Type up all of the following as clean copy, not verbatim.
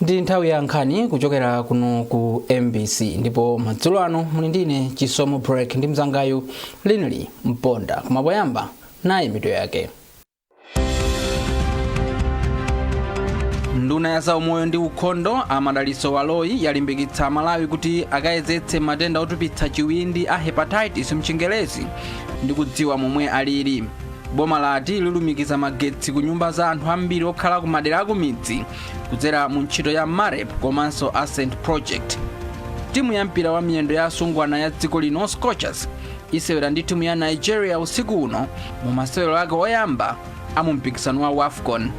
Ndi nthawi ya nkhani kuchokera kuno ku MBC, ndipo madzulo ano muli ndine Chisomo Break ndi mzangayu Linley Mponda. Koma poyamba, nayi mitu yake. Nduna ya zaumoyo ndi ukhondo a Madalitso Baloyi yalimbikitsa Amalawi kuti akayezetse matenda otupitsa chiwindi a hepatitis mchingerezi ndi kudziwa momwe alili. Boma lati lilumikiza magetsi ku nyumba za anthu ambiri okhala ku madera akumidzi kudzera mu ntchito ya MAREP komanso Ascent Project. Timu ya mpira wa miyendo ya asungwana ya dziko lino, Scorchers, isewera ndi timu ya Nigeria usiku uno mu masewero ake oyamba a mu mpikisano wa WAFCON.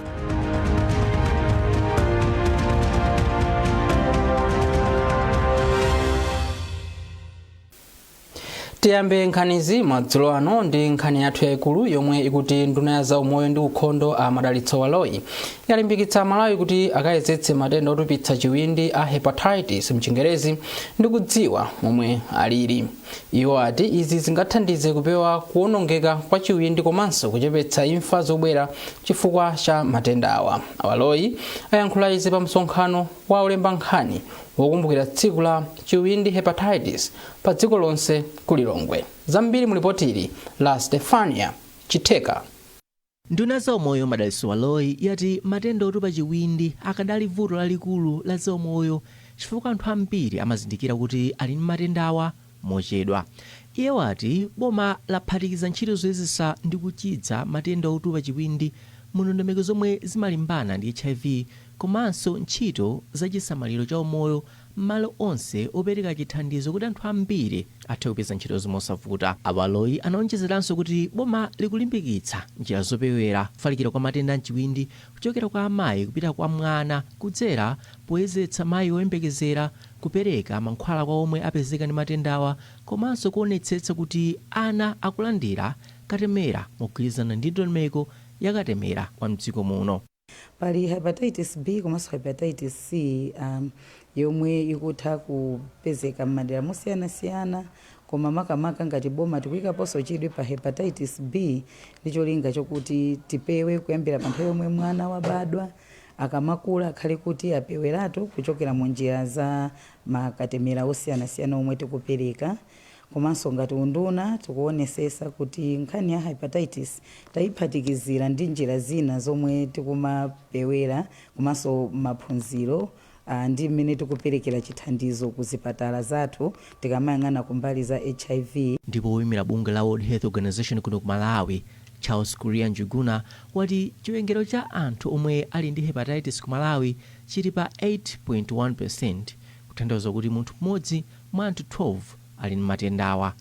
Tiyambe nkhanizi madzulo ano ndi nkhani yathu yayikulu yomwe ikuti nduna ya zaumoyo ndi ukhondo a Madalitso Baloyi yalimbikitsa Amalawi kuti akayezetse matenda otupitsa chiwindi a hepatitis mchingerezi ndi kudziwa momwe alili. Iwo ati izi zingathandize kupewa kuwonongeka kwa chiwindi komanso kuchepetsa imfa zobwera chifukwa cha matenda awa. A Baloyi ayankhula izi pa msonkhano wa olemba nkhani wokumbukira tsiku la chiwindi hepatitis pa dziko lonse ku Lilongwe. Zambiri mu lipoti ili la Stefania Chitheka. Nduna ya zaumoyo Madalitso Baloyi yati matenda otupa chiwindi akadali vuto lalikulu la zaumoyo chifukwa anthu ambiri amazindikira kuti ali ndi matendawa mochedwa. Iye wati boma laphatikiza ntchito zoyezetsa ndi kuchidza matenda otupa chiwindi mu ndondomeko zomwe zimalimbana ndi hiv komanso ntchito za chisamaliro cha umoyo m'malo onse opereka chithandizo kuti anthu ambiri athe kupeza ntchitozi mosavuta. A Baloyi anaonjezeranso kuti boma likulimbikitsa njira zopewera kufalikira kwa matenda a mchiwindi kuchokera kwa amayi kupita kwa mwana kudzera poyezetsa mayi oyembekezera, kupereka mankhwala kwa omwe apezeka ndi matendawa komanso kuonetsetsa kuti ana akulandira katemera mogwirizana ndi ndondomeko ya katemera wa mdziko muno. Pali hepatitis B komanso hepatitis C yomwe ikutha kupezeka m'madera mosiyanasiyana, koma makamaka ngati boma tikuyikaponso chidwi pa hepatitis B ndi cholinga chokuti tipewe kuyambira pa nthawi yomwe mwana wabadwa, akamakula akhale kuti apeweratu kuchokera mu njira za makatemera osiyanasiyana omwe tikupereka. Komanso ngati unduna tikuonesesa kuti nkhani ya hepatitis tayiphatikizira ndi njira zina zomwe tikumapewera komanso maphunziro ndi mmene tikuperekera chithandizo ku zipatala zathu tikamayang'ana kumbali za hiv. Ndipo woyimira bungwe la World Health Organization kuno ku Malawi, Charles Kuria Njuguna, wati chiwerengero cha anthu omwe ali ndi hepatitis ku Malawi chili pa 8.1%, kutanthauza kuti munthu mmodzi mwa anthu 12 ali ndi matendawa.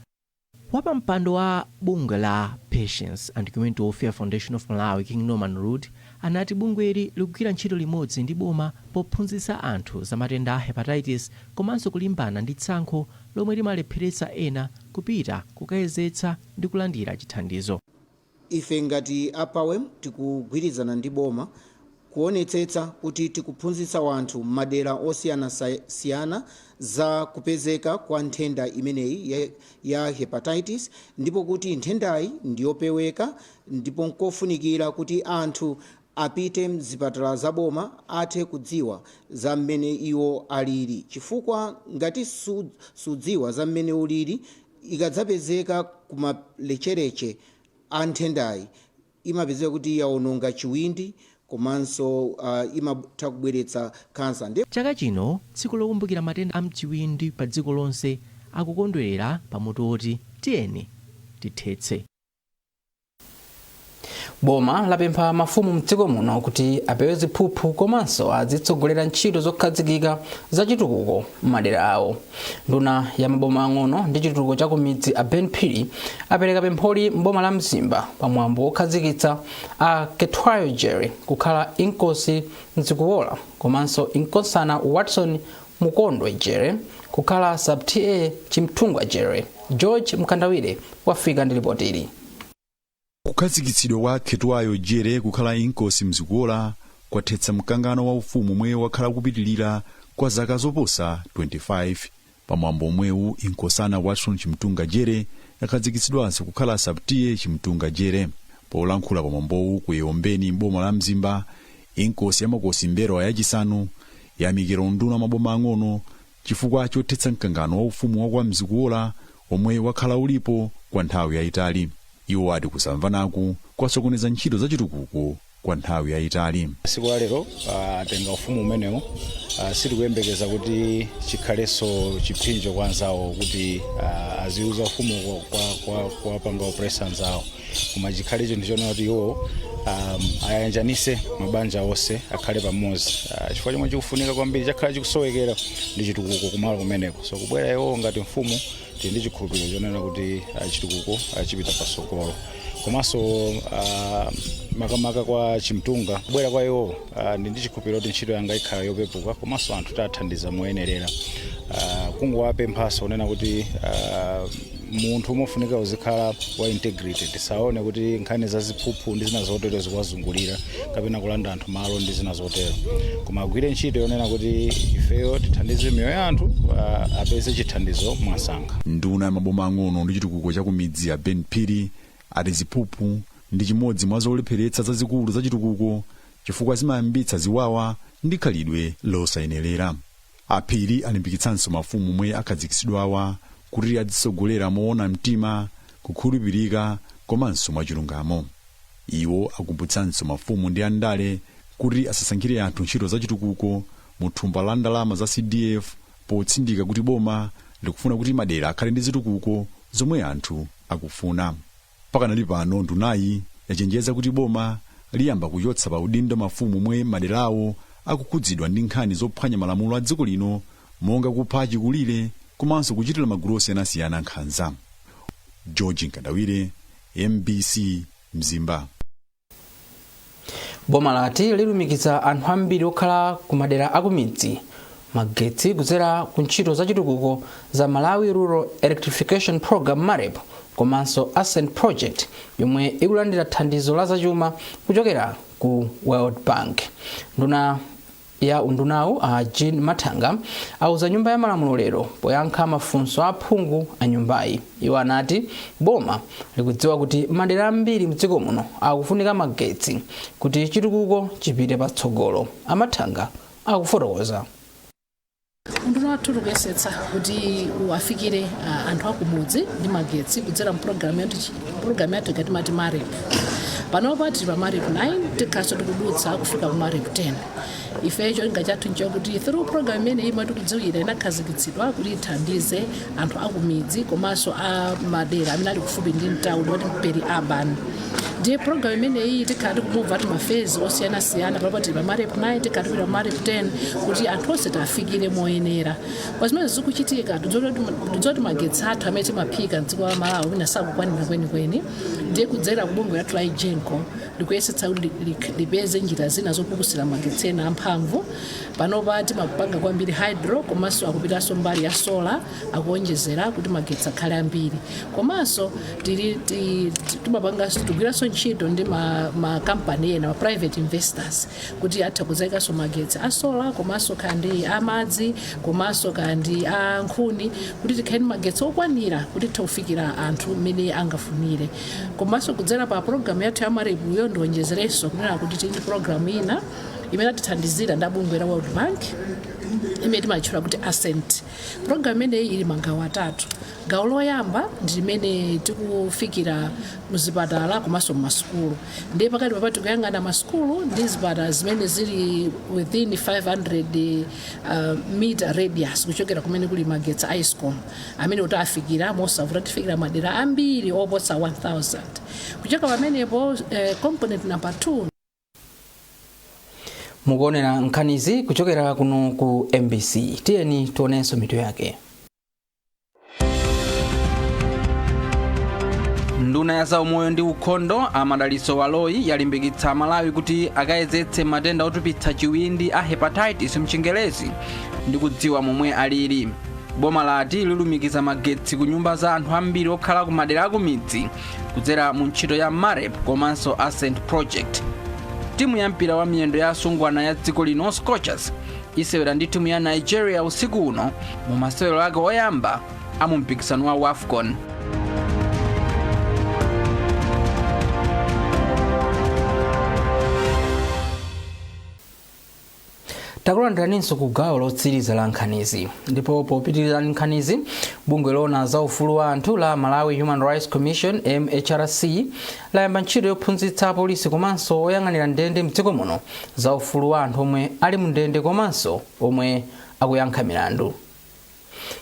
Wapampando wa bungwe la Patients and Community Welfare Foundation of Malawi, King Norman Root, anati bungweli likugwira ntchito limodzi ndi boma pophunzitsa anthu za matenda a hepatitis komanso kulimbana ndi tsankho lomwe limalepheretsa ena kupita kukayezetsa ndi kulandira chithandizo. Ife ngati a PAWEM tikugwirizana ndi boma kuonetsetsa kuti tikuphunzitsa wanthu m'madera osiyanasiyana za kupezeka kwa nthenda imeneyi ya hepatitis, ndipo kuti nthendayi ndiyopeweka ndipo nkofunikira kuti anthu apite mzipatala za boma athe kudziwa za mmene iwo alili, chifukwa ngati sudziwa za mmene ulili, ikadzapezeka kumalechereche a nthendayi imapezeka kuti yaononga chiwindi komanso imatha kubweretsa khansa. Ndiye. Chaka chino tsiku lokumbukira matenda a mchiwindi pa dziko lonse akukondwerera pa mutu woti Tiyeni Tithetse. Boma lapempha mafumu mdziko muno kuti apewe ziphuphu komanso azitsogolera ntchito zokhazikika za chitukuko m'madera awo. Nduna ya maboma ang'ono ndi chitukuko cha kumidzi a Ben Phiri apereka pempholi m'boma la Mzimba pamwambo wokhazikitsa a Ketwayo Jerry kukhala Inkosi Mzikuwola komanso Inkosana Watson Mukondwe Jere kukhala Sub TA Chimtungwa Jere. George Mkandawire wafika ndi lipoti ili. Kukhazikitsidwa kwa Khetwayo Jere kukhala Inkosi Mzikuwola kwathetsa mkangano wa ufumu omwe wakhala kupitilira kwa zaka zoposa 25. Pamwambo omwewu, Inkosana Watson Chimtunga Jere yakhazikitsidwanso kukhala Sub TA Chimtunga Jere. Polankhula pamwambowu ku Eombeni m'boma la Mzimba, Inkosi ya Makosi M'mbelwa yachisanu, Yamikira unduna maboma ang'ono chifukwa chothetsa mkangano wa ufumu wa kwa Mzikuola omwe wakhala ulipo kwa nthawi yayitali. Iwo ati kusamvanaku kwasokoneza ntchito za chitukuko kwa nthawi yayitali. Siku la lero atenga ufumu umenewu, sitikuyembekeza kuti chikhalenso chipsinjo kwa anzawo kuti aziuza ufumu kuwapanga oppress anzawo, koma chikhale chinthu chonena kuti iwo ayanjanise mabanja onse akhale pamodzi, chifukwa chomwe chikufunika kwambiri chakhala chikusowekera ndi chitukuko kumalo kumeneko. So kubwera iwo ngati mfumu, tili ndi chikhulupiriro chonena kuti chitukuko chipita patsogolo. Komanso makamaka kwa Chimtunga, kubwera kwa iwo, ndi chikhulupiriro kuti ntchito yanga ikhala yopepuka komanso anthu tathandiza moyenerera. Kungowapemphaso kunena kuti munthu umofunika uzikhala wa integrity, tisaone kuti nkhani za ziphuphu ndi zina zotero zikuwazungulira kapena kulanda anthu malo ndi zina zotero, koma agwire ntchito yonena kuti ifeyo tithandize miyoyo ya anthu, apeze chithandizo mwasanga. Nduna ya maboma ang'ono ndi chitukuko cha kumidzi ya Ben Phiri ati ziphuphu ndi chimodzi mwa zolepheretsa zazikulu za chitukuko chifukwa zimayambitsa ziwawa ndi khalidwe losayenerera. Aphiri alimbikitsanso mafumu omwe akhazikitsidwawa kuti adzitsogolera moona mtima, kukhulupirika komanso mwachilungamo. Iwo akumbutsanso mafumu ndi andale kuti asasankhire anthu ntchito za chitukuko mu thumba la ndalama za CDF, potsindika kuti boma likufuna kuti madera akhale ndi zitukuko zomwe anthu akufuna. Pakanali pano, ndunayi yachenjeza kuti boma liyamba kuchotsa pa udindo mafumu omwe maderawo akukhudzidwa ndi nkhani zophwanya malamulo a dziko lino, monga kupha achikulire komanso kuchitira magulu osiyanasiyana nkhanza. George Nkandawire, MBC, Mzimba. Boma lati lilumikiza anthu ambiri okhala ku madera akumidzi magetsi kudzera ku ntchito za chitukuko za Malawi Rural Electrification Program, MAREP, komanso ASCENT Project yomwe ikulandira thandizo la zachuma kuchokera ku World Bank. Nduna ya undunawu a Jean Mathanga auza nyumba ya malamulo lero poyankha mafunso a aphungu a nyumbayi. Iwo anati boma likudziwa kuti madera ambiri mdziko muno akufunika magetsi kuti chitukuko chipite patsogolo. Amathanga akufotokoza. Unduna wathu tikuyesetsa kuti uwafikire anthu akumudzi ndi magetsi kudzera mpulogalamu yathu ikati mati MAREP. Panopa tili pa MAREP 9, tikhalanso tikudutsa kufika ku MAREP 10. Ife cholinga chathu nchokuti through program imene imwe tikudziwira inakhazikitsidwa kuti ithandize anthu akumidzi komanso a madera amene ali kufupi ndi mtawuni, wati peri urban, ndiye program imeneyi tikhala tikumova ti ma phase osiyanasiyana. Panopa tili pa MAREP 9, tikhala tipita pa MAREP 10 kuti anthu onse tafikire moyenera. Pa zimene zikuchitika, tidziwa kuti magetsi athu amene timaphika mdziko la Malawi mwina sakukwanira kwenikweni, ndiye kudzera ku bungwe lathu la EGENCO likuyesetsa kuti lipeze njira zina zopukusira magetsi ena amphamvu. Panopa timapanga kwambiri hydro, komanso akupitanso mbali ya solar, akuonjezera kuti magetsi akhale ambiri. Komanso timapanganso, tigwiranso ntchito ndi makampani ena, ma private investors, kuti atha kudzayikanso magetsi a solar komanso kandi amadzi komanso kandi a nkhuni, kuti tikhale ndi magetsi okwanira kuti tithe kufikira anthu mmene angafunire. Komanso kudzera pa program yathu ya MAREP yo, ndionjezerenso kunena kuti tili ndi program ina imene atithandizira ndi bungwe la World Bank imene timatchula kuti ASCENT. Program imeneyi ili magawo atatu. Gawo loyamba ndi limene tikufikira muzipatala komanso mmasukulu, ndiye pakati papa tikuyang'ana masukulu ndi zipatala zimene zili within 500 meter radius kuchokera kumene kuli magetsi a ESCOM, amene kuti afikira mosavuta. Tifikira madera ambiri oposa 1000 kuchoka pamenepo. Component number 2. Mukuonera nkhanizi kuchokera kuno ku MBC. Tiyeni tionenso mitu yake. Nduna ya zaumoyo ndi ukhondo a Madalitso Baloyi yalimbikitsa Malawi kuti akayezetse matenda otupitsa chiwindi a hepatitis mchingerezi ndi kudziwa momwe alili. Boma lati lilumikiza magetsi ku nyumba za anthu ambiri okhala ku madera akumidzi kudzera mu ntchito ya MAREP komanso ASCENT Project. Timu ya mpira wa miyendo ya asungwana ya dziko lino, Scorchers, isewera ndi timu ya Nigeria usiku uno mu masewero ake oyamba a mu mpikisano wa WAFCON. Takulandiraninso ku gawo lotsiriza la nkhanizi. Ndipo popitirira nkhanizi, bungwe loona za ufulu wa anthu la Malawi Human Rights Commission, MHRC, layamba ntchito yophunzitsa apolisi komanso oyang'anira ndende mdziko muno za ufulu wa anthu omwe ali mu ndende komanso omwe akuyankha milandu.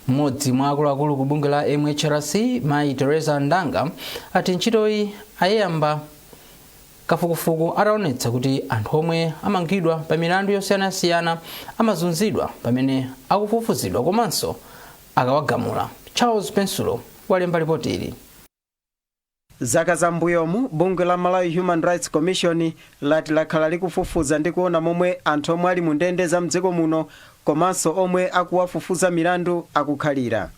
Mmodzi mwa akuluakulu ku bungwe la MHRC, Mayi Teresa Ndanga, ati ntchitoyi ayiyamba kafukufuku ataonetsa kuti anthu omwe amangidwa pa milandu yosiyanasiyana amazunzidwa pamene akufufuzidwa komanso akawagamula. Charles Pensulo walemba ripoti ili. Zaka zambuyomu, bungwe la Malawi Human Rights Commission lati lakhala likufufuza ndi kuona momwe anthu omwe ali mu ndende za mdziko muno komanso omwe akuwafufuza milandu akukhalira.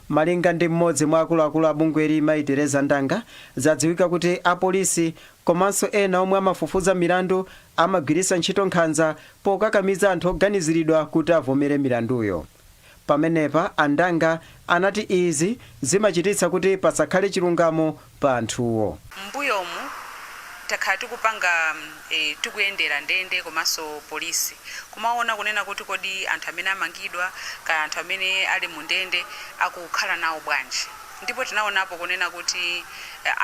Malinga ndi mmodzi mwa akuluakulu a bungweli, Mayi Teresa Ndanga, zadziwika kuti apolisi komanso ena omwe amafufuza milandu amagwiritsa ntchito nkhanza pokakamiza anthu oganiziridwa kuti avomere milanduyo. Pamenepa Andanga anati izi zimachititsa kuti pasakhale chilungamo pa anthuwo. Mbuyomu takhala tikupanga tikuyendera ndende komanso polisi, kumaona kunena kuti kodi anthu amene amangidwa kaya anthu amene ali mu ndende akukhala nawo bwanji? Ndipo tinaonapo kunena kuti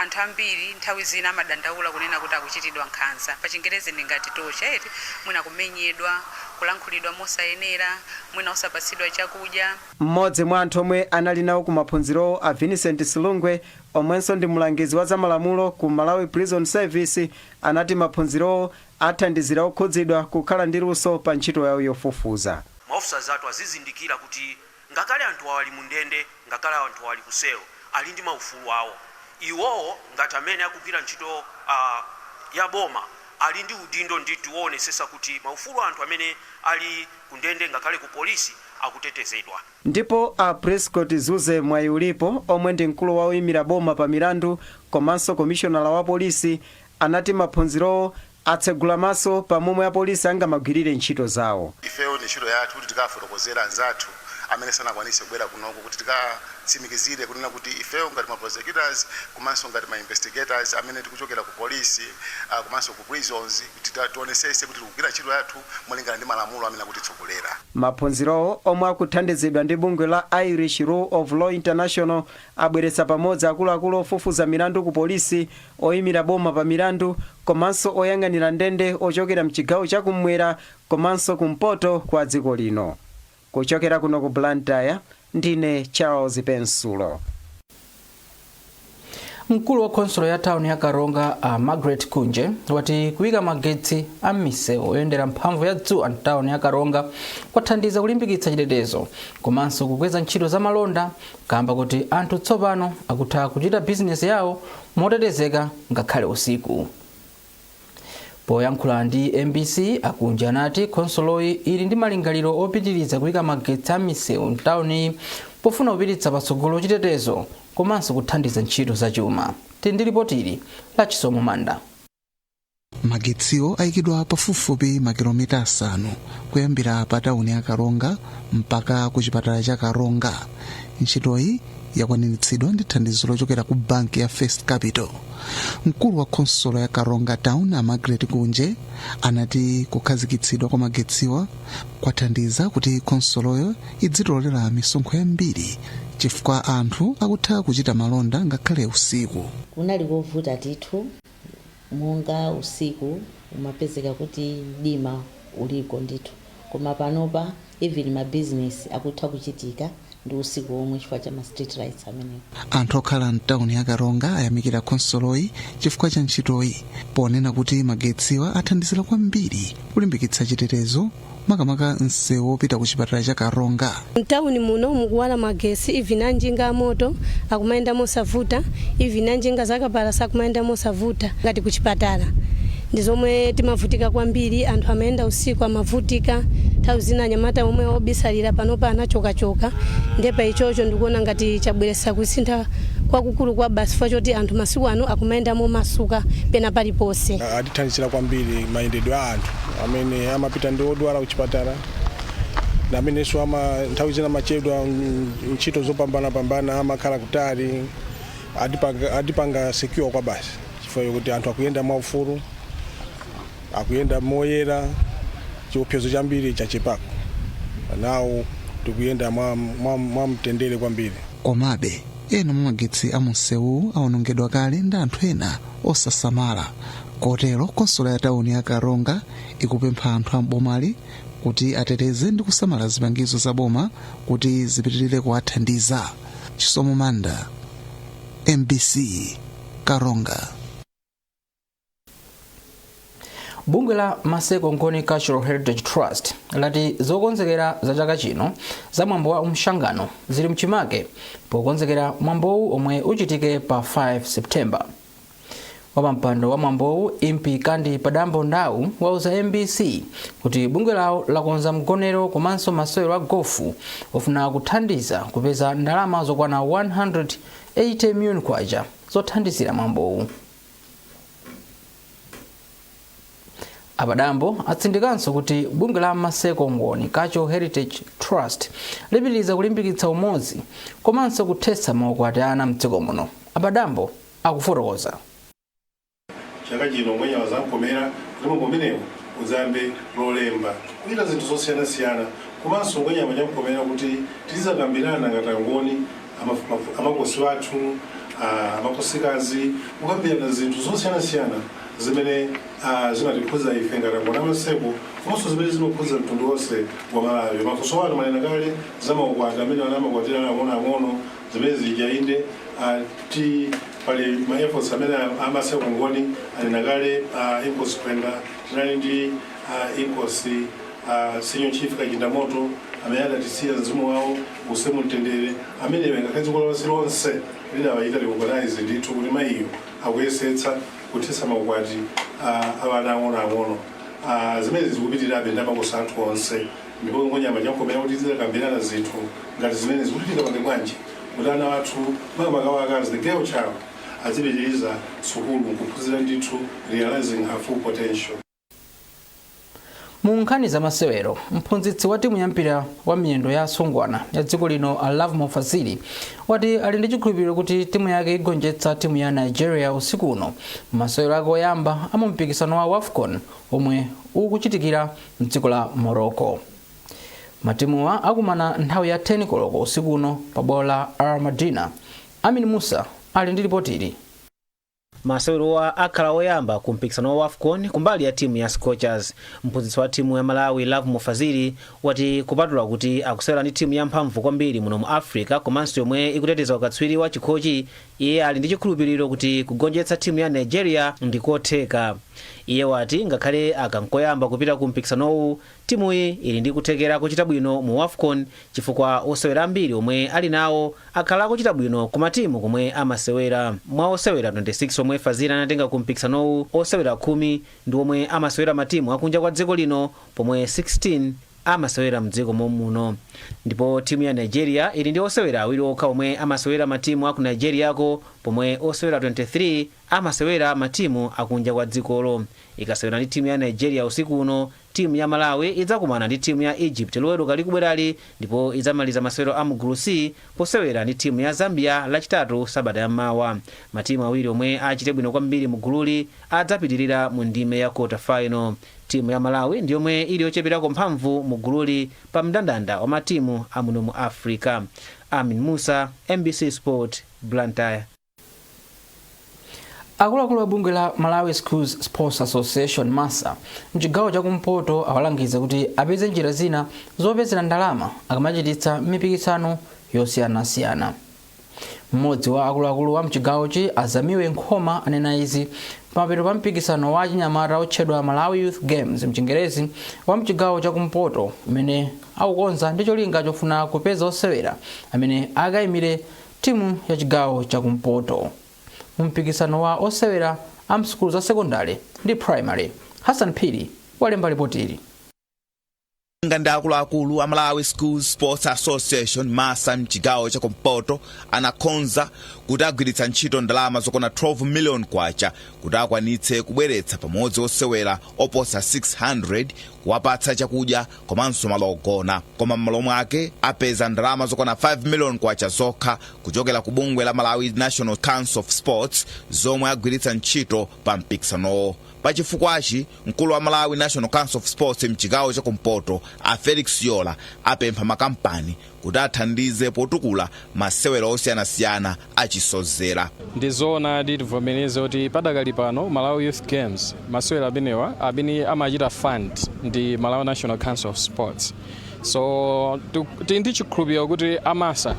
anthu ambiri nthawi zina amadandaula kunena kuti akuchitidwa nkhanza, pa Chingerezi ndingati torture eti, mwina kumenyedwa, kulankhulidwa mosayenera, mwina osapatsidwa chakudya. Mmodzi mwa anthu omwe anali nawo ku maphunzirowo, a Vincent Silungwe, omwenso ndi mlangizi wa zamalamulo ku Malawi Prison Service, anati maphunzirowo athandizira okhudzidwa kukhala ndi luso pa ntchito yawo yofufuza. Maofficers athu azizindikira kuti ngakhale anthu awo ali mu ndende, ngakhale anthu awo ali ku cell, ali ndi maufulu awo. Iwowo ngati amene akugwira ntchito ya boma ali ndi udindo ndithu woonetsetsa kuti maufulu anthu amene ali ku ndende ngakhale ku polisi akutetezedwa. Ndipo a Prescott Zuze Mwayiulipo, omwe ndi mkulu wa oyimira boma pa milandu komanso komishonala wa polisi, anati maphunzirowo atsegula maso pamomwe apolisi angamagwirire ntchito zawo. Ifeyo ndi ntchito yathu kuti tikafotokozera anzathu amene sanakwanise kubwera kunoko, kuti tikatsimikizire kunena kuti ifeyo ngati ma prosecutors komanso ngati ma investigators amene tikuchokera ku polisi komanso ku prisons, kuti tionesese kuti tikugwira ntchito yathu molingana ndi malamulo amene akutitsogolera. Maphunzirowo, omwe akuthandizidwa ndi bungwe la Irish Rule of Law International, abweretsa pamodzi akuluakulu ofufuza milandu ku polisi, oyimira boma pa milandu komanso oyang'anira ndende ochokera mchigawo chakummwera komanso kumpoto kwa dziko lino. Kuchokera kuno ku Blantyre, ndine Charles Pensulo. Mkulu wa khonsolo ya tawuni ya Karonga, Margaret Kunje, wati kuyika magetsi a m'misewu oyendera mphamvu ya dzuwa mtawuni ya Karonga kwathandiza kulimbikitsa chitetezo komanso kukweza ntchito za malonda, kamba kuti anthu tsopano akutha kuchita bizinesi yawo motetezeka ngakhale usiku. Poyankhula ndi MBC, Akunje anati khonsoloyi ili ndi malingaliro opitiriza kuyika magetsi a m'misewu mtawuni pofuna kupititsa patsogolo chitetezo komanso kuthandiza ntchito zachuma. Tili ndi ripoti la Chisomo Manda. Magetsiwo ayikidwa pafupifupi makilomita 5 kuyambira pa tawuni ya Karonga mpaka ku chipatala cha Karonga. Ntchitoyi yakwaniritsidwa ndi thandizo lochokera ku banki ya First Capital. Mkulu wa khonsolo ya Karonga Town, a Margaret Kunje, anati kukhazikitsidwa kwa magetsiwa kwathandiza kuti khonsoloyo idzitolera misonkho yambiri chifukwa anthu akutha kuchita malonda ngakhale usiku. Kunali kovuta ndithu, monga usiku umapezeka kuti mdima uliko ndithu, koma panopa even mabizinesi akutha kuchitika ndi usiku omwe chifukwa cha ma street lights amenewo. Anthu okhala mtawuni ya Karonga ayamikira khonsoloyi chifukwa cha ntchitoyi, ponena kuti magetsiwa athandizira kwambiri kulimbikitsa chitetezo, makamaka msewu wopita ku chipatala cha Karonga. Mtawuni muno mukuwala magesi, even anjinga amoto akumayenda mosavuta, even anjinga zakapalasa akumayenda mosavuta. Ngati kuchipatala ndi zomwe timavutika kwambiri, anthu amayenda usiku amavutika, nthawi zina anyamata omwe obisalira panopa anachokachoka. Ndiye pa ichocho ndikuona ngati chabweretsa kusintha kwakukulu kwa basi, chifukwa choti anthu masiku ano akumayenda momasuka pena paliponse. Atithandizira kwambiri mayendedwe a anthu amene amapita ndi odwala kuchipatala na amenenso ama nthawi zina amachedwa ntchito zopambanapambana, amakhala kutali. Atipanga secure kwa basi chifukwa kuti anthu akuyenda mwaufulu, akuyenda moyera. Chiopsezo chambiri chachepako, nawo tikuyenda mwa mtendere kwambiri. Komabe ena mwa magetsi a munsewu awonongedwa kale ndi anthu ena osasamala, kotero konsolo ya tawuni ya Karonga ikupempha anthu a mbomali kuti ateteze ndi kusamala zipangizo za boma kuti zipitirire kuwathandiza. Chisomo Manda, MBC, Karonga. Bungwe la Maseko Ngoni Cultural Heritage Trust lati zokonzekera za chaka chino za mwambo wa umshangano zili mchimake pokonzekera mwambowu omwe uchitike pa 5 September. Wapampando wa mwambowu, Impi Kandi Padambo Ndau, wauza MBC kuti bungwe lawo lakonza mgonero komanso masewero a gofu ofuna kuthandiza kupeza ndalama zokwana 180 million kwacha zothandizira mwambowu. Apadambo atsindikanso kuti bungwe la Maseko Ngoni Cultural Heritage Trust lipitiriza kulimbikitsa umodzi komanso kuthetsa maukwati ana mdziko muno. Apadambo akufotokoza. Chaka chino Ngwenyama zamkomera kuti mwambo umenewu udzayambe Lolemba, kuchita zinthu zosiyanasiyana, komanso Ngwenyama chamkomera kuti tizakambirana ngati Angoni, amakosi athu, amakosikazi, kukambirana zinthu zosiyanasiyana zimene zimatikhudza ife ngati Angoni amaseko komanso zimene zimakhudza mtundu wonse wa Malawi. Mafunso anu manena kale za maukwati amene ana amakwatira ang'onoang'ono, zimene zija inde ti pali ma efforts amene amaseko Ngoni anena kale, Inkosi Kwenda, tinali ndi Inkosi Senior Chief Kachindamoto amene adatisiya, mzimu wawo uuse mumtendere, amene ngakhale dziko lapansi lonse linawachita recognize ndithu kuti mayiyo akuyesetsa kuthetsa maukwati a ana ang'onoang'ono. Zimene zikupitirirabe ndi amakosi athu onse, ndipo Ngonyama chamkomera kuti tizakambirana zinthu ngati zimene zikuti tingapange bwanji kuti ana athu, makamaka akazi, the girl child, azipitiriza sukulu nkuphunzira ndithu, realizing her full potential. Mu nkhani za masewero, mphunzitsi wa timu ya mpira wa miyendo ya asungwana ya dziko lino, a Lovemore Fazili, wati ali ndi chikhulupiriro kuti timu yake igonjetsa timu ya Nigeria usiku uno masewero ake oyamba a mu mpikisano wa WAFCON omwe ukuchitikira mdziko la Morocco. Matimuwa akumana nthawi ya 10 koloko usiku uno pa bwalo la Al Madina. Amin Musa ali ndi ripoti ili. Masewerowa akhala oyamba ku mpikisano wa WAFCON kumbali ya timu ya Scorchers. Mphunzitsi wa timu ya Malawi, Lovemore Fazili, wati kupatula kuti akusewera ndi timu yamphamvu kwambiri muno mu Africa komanso yomwe ikuteteza ukatswiri wa chikhochi, iye ali ndi chikhulupiriro kuti kugonjetsa timu ya Nigeria ndikotheka. Iye wati ngakhale akankoyamba kupita ku mpikisanowu, timuyi ili ndi kuthekera kuchita bwino mu WAFCON chifukwa osewera ambiri omwe ali nawo akhala akuchita bwino ku matimu komwe amasewera. Mwa osewera 26 omwe Fazili anatenga ku mpikisanowu, osewera 10 ndi omwe amasewera matimu akunja kwa dziko lino pomwe 16 amasewera mdziko momuno. Ndipo timu ya Nigeria ili ndi osewera awiri okha omwe amasewera matimu aku Nigeriako pomwe osewera 23 amasewera matimu akunja kwa dzikolo. Ikasewera ndi timu ya Nigeria usiku uno, timu ya Malawi idzakumana ndi timu ya Egypt Loweruka likubwerali ndipo idzamaliza masewero a mugulu C posewera ndi timu ya Zambia Lachitatu sabata yammawa. Matimu awiri omwe achite bwino kwambiri mu gululi adzapitirira mu ndime ya quarter final. Timu ya Malawi ndi yomwe ili yocheperako mphamvu mu gululi pa mndandanda wa matimu amuno mu Africa. Amin Musa, MBC Sport, Blantyre. Akuluakulu a bungwe la Malawi Schools Sports Association, MASSA, mchigawo chakumpoto awalangiza kuti apeze njira zina zopezera ndalama akamachititsa mipikisano yosiyanasiyana. Mmodzi wa akuluakulu wa mchigawochi, Azamiwe Nkhoma, anena izi pamapeto pa mpikisano wa achinyamata otchedwa Malawi Youth Games mchingerezi wa mchigawo chakumpoto umene akukonza ndi cholinga chofuna kupeza osewera amene akayimire timu ya chigawo chakumpoto mu mpikisano wa osewera a msukulu za sekondari ndi primary. Hassan Phiri walemba ripoti ili. Malinga ndi akuluakulu a Malawi School Sports Association, MASA, mchigawo cha kumpoto, anakonza kuti agwiritsa ntchito ndalama zokwana 12 million kwacha kuti akwanitse kubweretsa pamodzi osewera oposa 600, kuwapatsa chakudya komanso malo ogona. Koma m'malo mwake apeza ndalama zokwana 5 million kwacha zokha kuchokera ku bungwe la Malawi National Council of Sports, zomwe agwiritsa ntchito pa mpikisanowo. Pachifukwachi, mkulu wa Malawi National Council of Sports mchigawo chakumpoto, a Felix Yola, apempha makampani kuti athandize potukula masewero osiyanasiyana achisozera. Ndizoona, tivomereze kuti padakali pano Malawi Youth Games, masewero amenewa amene amachita fund ndi Malawi National Council of Sports. So tili ndi chikhulupiriro kuti a MASA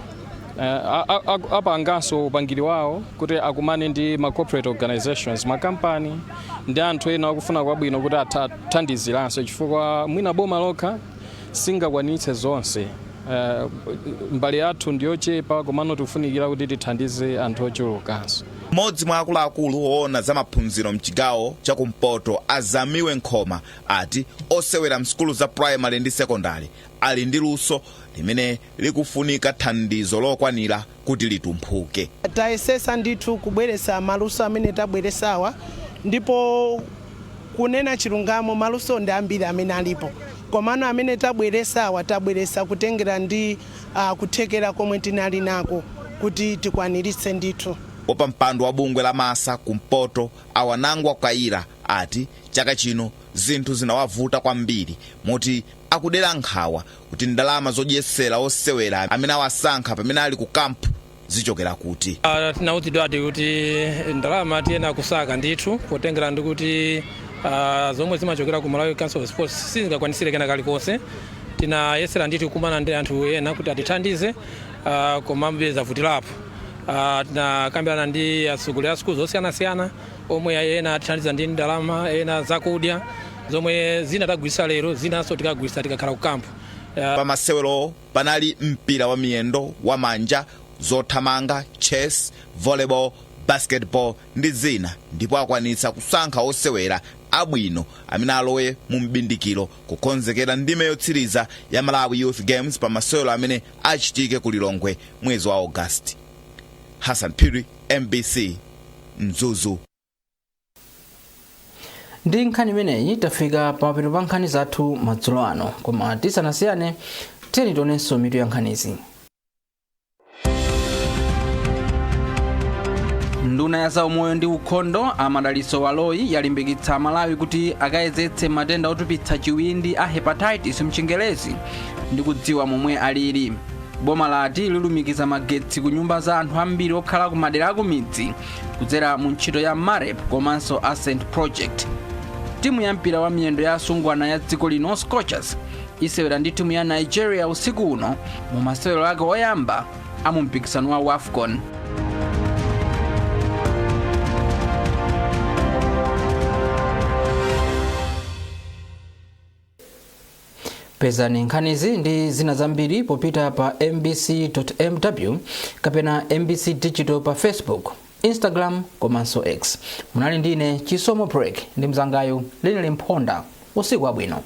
apanganso upangiri wawo kuti akumane ndi ma corporate organizations, makampani ndi anthu ena akufuna kwabwino kuti athandiziranso, chifukwa mwina boma lokha singakwanitse zonse. Mbali yathu ndiyochepa, komano tikufunikira kuti tithandize anthu ochulukanso. Mmodzi mwa akuluakulu woona za maphunziro mchigawo chakumpoto, Azamiwe Nkhoma, ati osewera msukulu za primary ndi secondary ali ndi luso limene likufunika thandizo lokwanira kuti litumphuke. Tayesesa ndithu kubweretsa maluso amene tabweretsawa, ndipo kunena chilungamo, maluso ndi ambiri amene alipo, komano amene tabweretsawa tabweretsa kutengera ndi kuthekera komwe tinali nako kuti tikwaniritse ndithu. Wapampando wa bungwe la MASA kumpoto, Awanangwa Kaira, ati chaka chino zinthu zinawavuta kwambiri moti akudera nkhawa kuti ndalama zodyetsera osewera amene awasankha pamene ali ku kampu zichokera kuti. Tinauzidwa ati kuti ndalama tiyena kusaka ndithu, potengera ndi kuti zomwe zimachokera ku Malawi Council of Sports sizingakwanisire kena kalikonse. Tinayesera ndithu kukumana ndi anthu ena kuti atithandize, komabe zavutirapo. Tinakambirana ndi atsogoleri a sukulu zosiyanasiyana omwe ena atithandiza ndi ndalama, ena zakudya, zomwe zina tagwiritsa lero, zinanso tikagwiritsa tikakhala ku kampu. Pa masewero panali mpira wa miyendo, wa manja, zothamanga, chess, volleyball, basketball ndi zina, ndipo akwanitsa kusankha osewera abwino amene alowe mu mbindikiro kukonzekera ndime yotsiriza ya Malawi Youth Games pa masewero amene achitike ku Lilongwe mwezi wa Augasti. Hassan Phiri, MBC, Mzuzu. Ndi nkhani imeneyi tafika pamapeto pa nkhani zathu madzulo ano, koma tisanasiyane, tiyeni tionenso mitu ya nkhanizi. Nduna ya zaumoyo ndi ukhondo, a Madalitso Baloyi, yalimbikitsa Amalawi kuti akayezetse matenda otupitsa chiwindi a hepatitis mchingerezi ndi kudziwa momwe alili. Boma lati lilumikiza magetsi ku nyumba za anthu ambiri okhala ku madera akumidzi kudzera mu ntchito ya MAREP komanso Ascent Project. Timu ya mpira wa miyendo ya asungwana ya dziko lino, Scorchers, isewera ndi timu ya Nigeria usiku uno mu masewero ake oyamba a mu mpikisano wa WAFCON. Pezani nkhanizi ndi zina zambiri popita pa mbc.mw kapena MBC Digital pa Facebook, Instagram komanso X. Munali ndine Chisomo Break ndi mzangayu Linali Mphonda. Usiku wabwino.